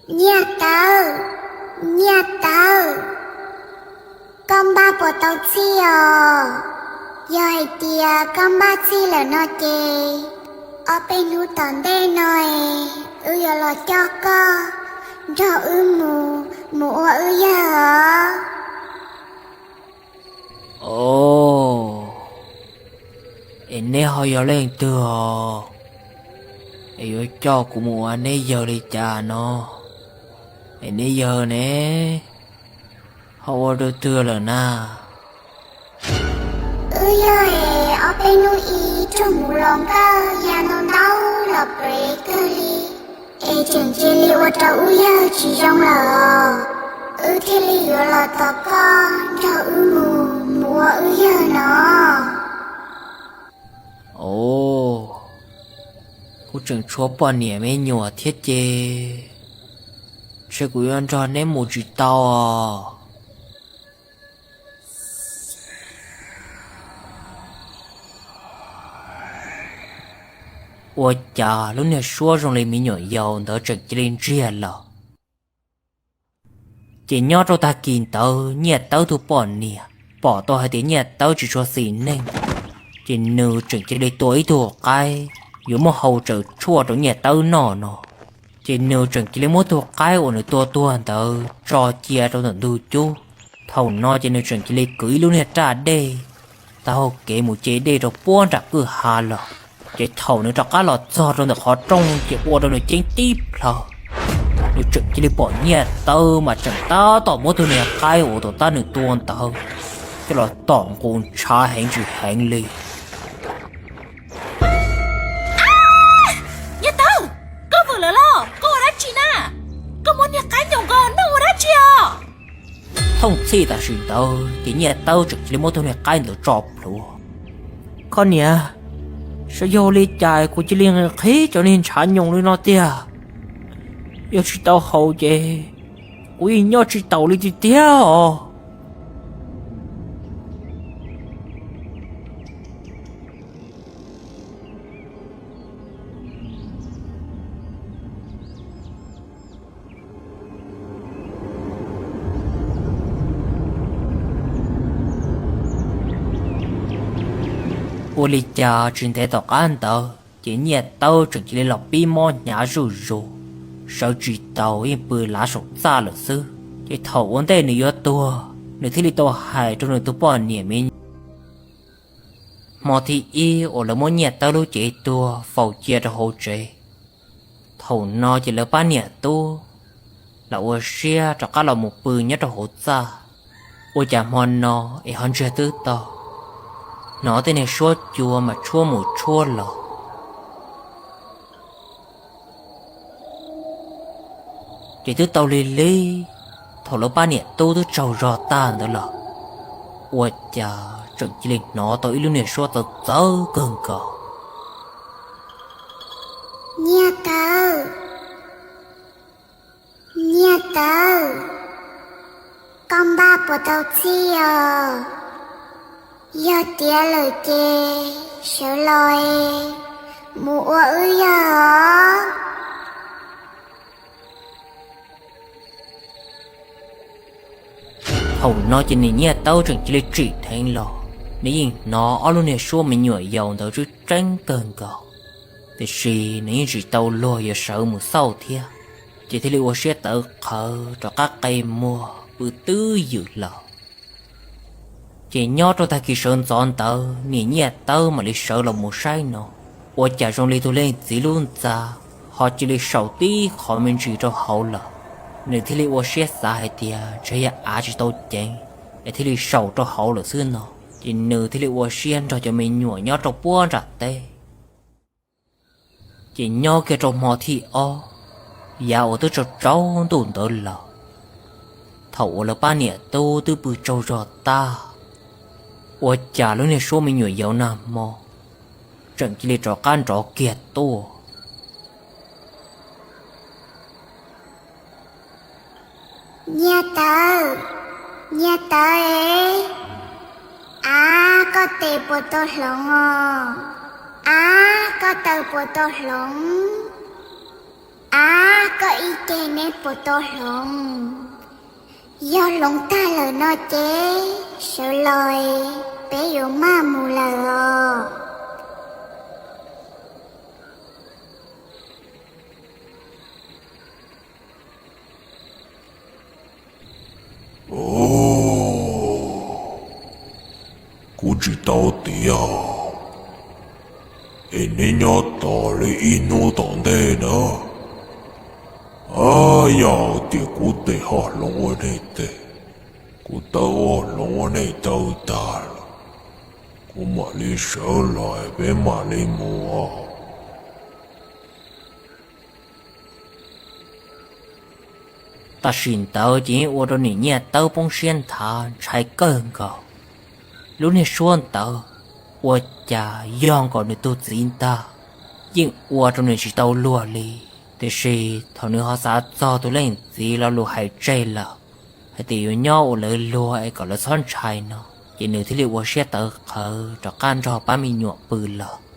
Nyiaj Tawb, Nyiaj Tawb, koj npaj puas tau txhij os? Yog hais tias koj npaj txhij lawm no ces ob peb hnub tom ntej no es wb yuav los coj koj nrog wb mus mus ua wb yawg os. Os, es neb ho yog leej twg os? Es yuav coj kuv mus ua neb yawg li cas no? Es neb yawg ne, ho ua rau twg lawm na? Wb yog es ob peb hnub ib raug mus los nkawj ya ntau ntau los pem kawg li, es tseem cia li ua rau wb yawg tsis zoo lawm. Wb thiaj li yuav los tos koj nrog wb mus mus ua wb yawg no. Os, kuv tseem tshuav poj niam me nyuam thiab ces, ntshe kuv yuav nrog neb mus tsis tau os. Ua cas lub niag suab zoo li me nyuam yaus ntawd tseem cia li ntsiag lawm? Ces nyob rau tag kis ntawd Nyiaj Tawb tus poj niam pom tau hais tias Nyiaj Tawb tsis tshua xis neej, ces nws tseem cia li tua ib tug qaib yuav muab hau tsawm tshuaj rau Nyiaj Tawb noj no. Ces nws tseem cia li muab tug qaib uas nws tua tuag ntawd tso cia rau ntawm ntug cub. Thaum no ces nws tseem cia li kwv ib lub niag raj dej taug kev mus ce dej rau puag nram kwj ha lawm. Ces thaum nws rov qab los txog rau ntawm qhov rooj ces ua rau nws ceeb tib plhaw. Nws tseem cia li pom Nyiaj Tawb mas tseem tab tom muab tug niag qaib uas tus tab nws tua ntawd coj los tom nqus ntshav heev tsis heev li. Nyiaj Tawb, koj vwm lawm los koj ua dab tsi na? Koj muab niag qaib nyoos nkaus noj ua dab tsi os? Thooj txhij tam sim ntawd ces Nyiaj Tawb tseem cia li muab tug niag qaib ntawd tso plhuav. Koj niam, sav yog li cas kuv cia li nqhis cov niag ntshav nyoos li no tiag? Yog tsis tau haus ces kuv yeej nyob tsis taus li tiag tiag os. Ua li cas tsis ntev tom qab ntawd ces Nyiaj Tawb tseem cia li los pib mob hnyav zuj zus, sawv tsis taus yeej pw lav saum txaj lawm xwb. Ces thaum ua ntej nws yuav tuag nws thiaj li tau hais rau nws tus poj niam me nyuam. Hmo thib ib uas lawv muab Nyiaj Tawb lub cev tuag faus cia rau hauv tsev, thaum no ces lawv pab niam tub los ua siab rov qab los mus pw nyob rau hauv txaj. Ua cas hmo no es ho ntsiag twb to, hnov tej niag suab cua mas tshuab mus tshuab los. Ces twb tau lig lig, thaum lawv pab niam tub twb tsaug zog tag ntawd los, ua cas tseem cia li hnov tau ib lub niag suab txawv txawv kawg nkaus. Nyiaj Tawb, Nyiaj Tawb, koj npaj puas tau txhij os? Yog tiav lawm ces sawv los es mus ua wb yawg os. Thaum no ces niam Nyiaj Tawb tseem cia li tsim dheev los, nws yeej hnov ob lub niag suab me nyuam yaus ntawd tseeb tseeb kawg nkaus, tiam sis nws yeej tsis tau luag yuav sawv mus xauj thiab, ces thiaj li ua siab tawv qhawv rov qab qe muag pw twb ywm lawm. Ces nyob rau tag kis sawv ntxov ntawd niam Nyiaj Tawb mam li sawv los mus saib no, ua cas zoo li tus leej txiv lub ntxa ho cia li saum tib qhov me ntsis rau hauv lawm. Nws thiaj li ua siab xav hais tias ntshe yog av tsis tau ceev es thiaj li saum rau hauv lawm xwb no. Ces nws thiaj li ua siab nrog cov me nyuam nyob rau puag nram teb. Ces nyob kiag rau hmo thib ob, yav uas twb tsaus tsaus ntuj ntawd lawm, thaum uas lawv pab niam tub twb pw tsaug zog tag, ua cas lub niag suab me nyuam yaus nag hmo tseem cia li rov qab nrov kiag tuaj. Nyiaj Tawb, Nyiaj Tawb e, av koj tes puas tau hloov os? Av koj taw puas tau hloov? Ab, koj ib ce neb puas tau hloov? Yog hloov tag lawm no ces sawv los, peb yuav maj mus lawm os. Kuv tsis tau tiav, es neb nyob tos li ib hnub tom ntej na. Yog tias kuv tes ho hloov ua nej tes, kuv taw ho hloov ua nej taw tag lawm, kuv mam li sawv los peb mam li mus. Tam sim ntawd ces yeej ua rau niam Nyiaj Tawb poob siab nthav ntshai kawg nkaus. Lub niag suab ntawd ua cas yog nkaus nws tus txiv ntag, yeej ua rau nws tsis tau luag li. Tiam sis thaum nws ho xav txog tus leej txiv lo lus hais tseg lawm, hais tias yuav nyob ua lawv luag es kom lawv txhob ntshai no, ces nws thiaj li ua siab tawv qhawv rov qab nrog pab me nyuam pw lawm.